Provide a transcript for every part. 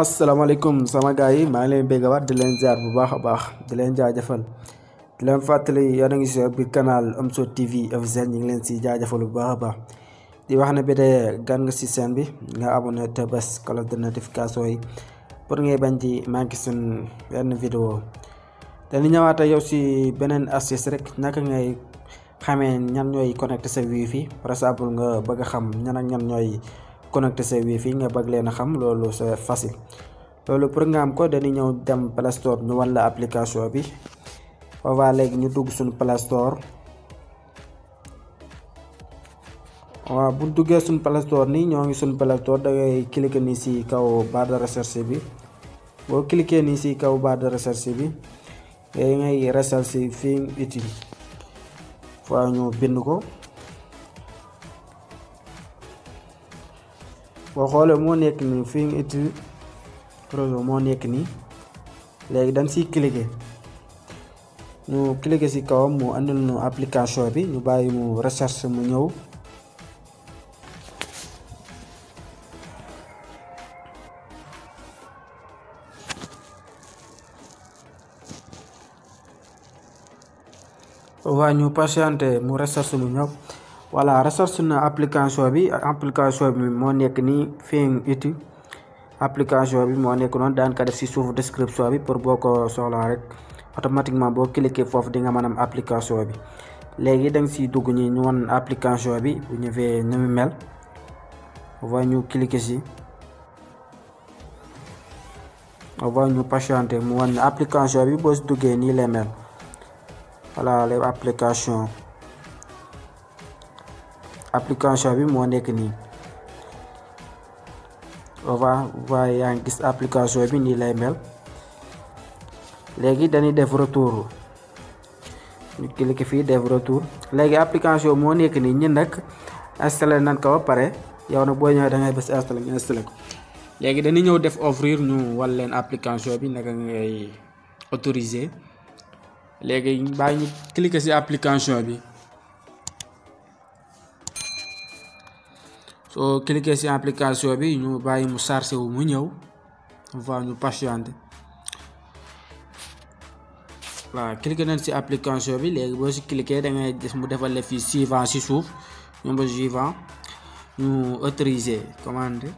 asalaamaaleykum sama gars yi maa ngi leen béggawaat di leen jaar bu baax a baax di leen jaajëfal di leen fàttali yéen a ngi si biir canal Omzo TV officiel ñu ngi leen si jaajëfal bu baax a baax di wax ne bi dee gan nga si chaîne bi nga abonné te bés cloche de notification yi pour ngay bañ ci manqué suñ benn vidéo dañu ñëwaat yow si beneen astuce rek naka ngay xamee ñan ñooy connecté sa wifi par exemple nga bëgg a xam ñan ak ñan ñooy connecté sa wifi nga bëgg leen a xam loolu c'est facile loolu pour nga am ko dañuy ñëw dem Play Store ñu wan la application bi waaw léegi ñu dugg suñu Play Store waaw bu duggee suñu Play Store nii ñoo ngi suñu Play Store da ngay cliquer nii si kaw barre de recherche bi boo cliquer nii si kaw barre de recherche bi ngay recherche Fing utile foo ñu bind ko boo xoolee moo nekk nii Fing utile projet moo nekk nii léegi dañ siy cliquer ñu cliquer si kawam mu andil nu application bi ñu bàyyi mu recherche mu ñëw waa ñu patienté mu recherche mu ñëw voilà recherche na application bi moo nekk nii Fing utile application bi moo nekk noonu daan ka def si suuf description bi pour boo ko soxlaa rek automatiquement boo cliquer foofu di nga mën am application bi léegi da nga siy dugg ñi ñu wan application bi bu ñëwee ni mu mel va ñu cliquer si va ñu patienté mu wan application bi boo si duggee nii lay mel voilà les application bi moo nekk nii va yaa ngi gis application bi nii lay mel léegi dañuy def retour ñu cliquer fii def retour léegi application moo nekk nii ñun nag installé nañ ko ba pare yow nag boo ñëwee da ngay bës installé nga installé ko léegi dañuy ñëw def ouvrir ñu wal leen application bi naka ngay autoriser léegi bàyyi ñu cliquer ci application bi soo cliquer ci application bi ñu bàyyi mu chargé wu mu ñëw va ñu patienter waaw cliquer nañ ci application bi léegi boo ci cliquer da ngay gis mu defal la fii suivant ci suuf ñu ba suivant ñu autoriser commande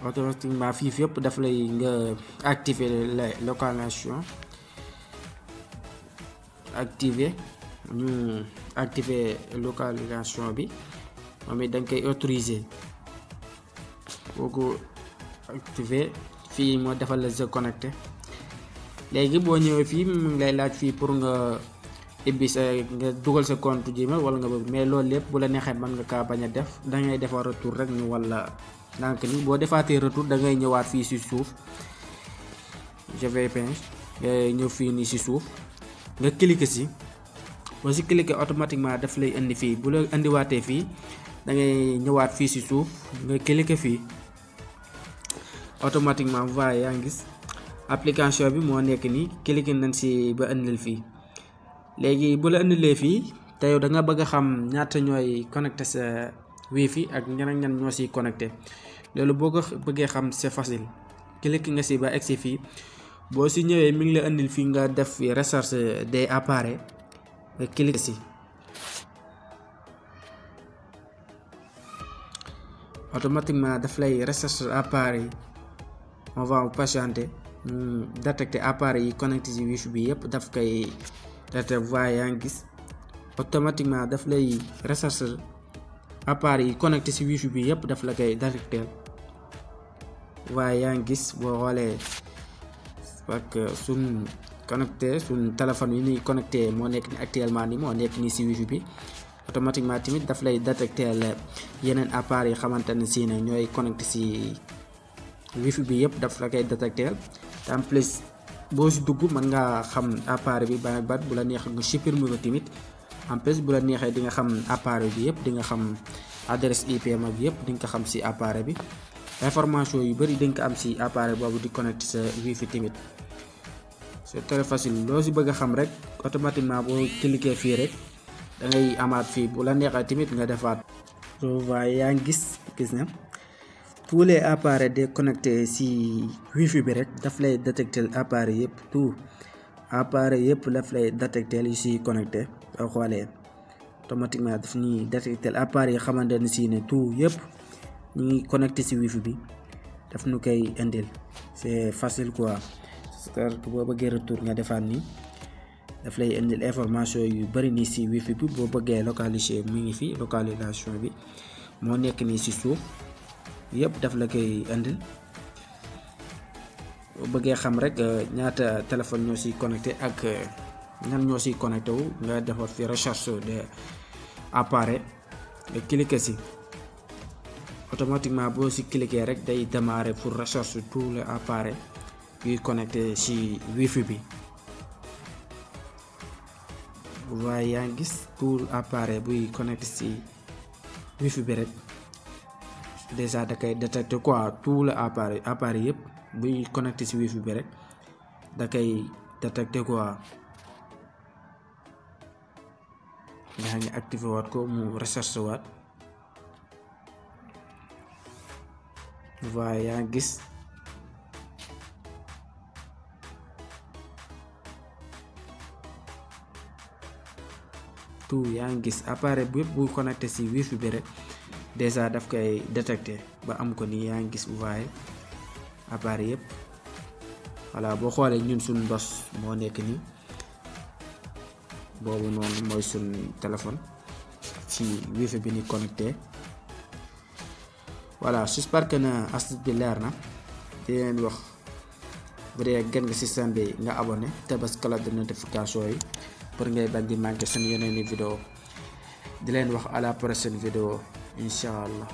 automatiquement fii yëpp daf lay nga activer la localisation ñu activer localisation bi moom it da nga koy autoriser boo ko activer fii moo defal la jeu connecté léegi boo ñëwee fii mu ngi lay laaj fii pour nga ibbi sa nga dugal sa compte Gmail wala nga bëgg mais loolu lépp bu la neexee mën nga kaa bañ a def da ngay defar retour rek ñu wala donc ni boo defaatee retour da ngay ñëwaat fii si suuf je vais pince nga ñëw fii nii si suuf nga cliquer si boo si cliquer automatiquement daf lay indi fii bu la indiwaatee fii da ngay ñëwaat fii si suuf nga cliquer fii automatiquement va yaa ngi gis application bi moo nekk nii cliquer nañ si ba indil fii léegi bu la indilee fii te yow da nga bëgg a xam ñaata ñooy connecté sa wifi ak ñan ak ñan ñoo siy connecté loolu boo ko bëggee xam c'est facile cliquer nga si ba egsi fii boo si ñëwee mi ngi la indil fii nga def fi recherche des appareils nga cliquer si automatiquement daf lay recherche appareil on va patienter détecter appareil yi connecté si wifi bi yëpp daf koy détecter voie yaa ngi gis automatiquement daf lay recherche appareil yi connecté si wifi bi yëpp daf la koy détecter waaye yaa ngi gis boo xoolee parce que suñ connecté suñ téléphone yi ñuy connecté moo nekk ni actuellement ni moo nekk nii si wifi bi automatiquement tamit daf lay détecter yeneen appareil yi xamante ne si ne ñooy connecté si wifi bi yëpp daf la koy détecter te en plus boo si dugg mën nga xam appareil bi ba bu la neex nga supprimer ko tamit en plus bu la neexee di nga xam appareil bi yëpp di nga xam adresse IP mag yëpp di nga ko xam si appareil bi information yu bari di nga ko am si appareil boobu di connecté sa wifi tamit c'est très facile loo si bëgg a xam rek automatiquement boo cliquer fii rek da ngay amaat fii bu la neexee tamit nga defaat soo va yaa ngi gis na tous les appareils déconnectés si wifi bi rek daf lay détecter appareil yëpp tout appareil yëpp daf lay détecter yu si connecté soo xoolee automatiquement daf ñuy détecter appareil yi xamante ne si ne tout yëpp ñu ngi connecté si wifi bi daf ñu koy indil c'est facile quoi parce que boo bëggee retour nga defaat nii daf lay indil information yu bari nii si wifi bi boo bëggee localiser mu ngi fi localisation bi moo nekk nii si suuf yëpp daf la koy indil boo bëggee xam rek ñaata téléphone ñoo si connecté ak ñan ñoo si connecté wu nga defar fi recherche de appareil nga cliquer si automatiquement boo si cliquer rek day démarrer pour recherche tous les appareils yuy connecté si wifi bi waaye yaa ngi gis tout appareil buy connecté si wifi bi rek déjà da koy détecté quoi tout le appareil yëpp buy connecté si wifi bi rek da koy détecté quoi nga xam ne activé waat ko mu recherche waat waaye yaa ngi gis tout yaa ngi gis appareil bi yëpp buy connecté si wifi bi rek déjà daf koy détecté ba am ko nii yaa ngi gis waaye appareil yëpp voilà boo xoolee ñun suñ bos moo nekk nii boobu noonu mooy suñ téléphone ci wifi bi ni connecté voilà j'espère que na astuce bi leer na di leen wax bu dee gën nga si chaîne bi nga abonné te bës cloche de notification yi pour ngay bañ di manqué seen yeneen i vidéo di leen wax à la prochaine vidéo incha allah.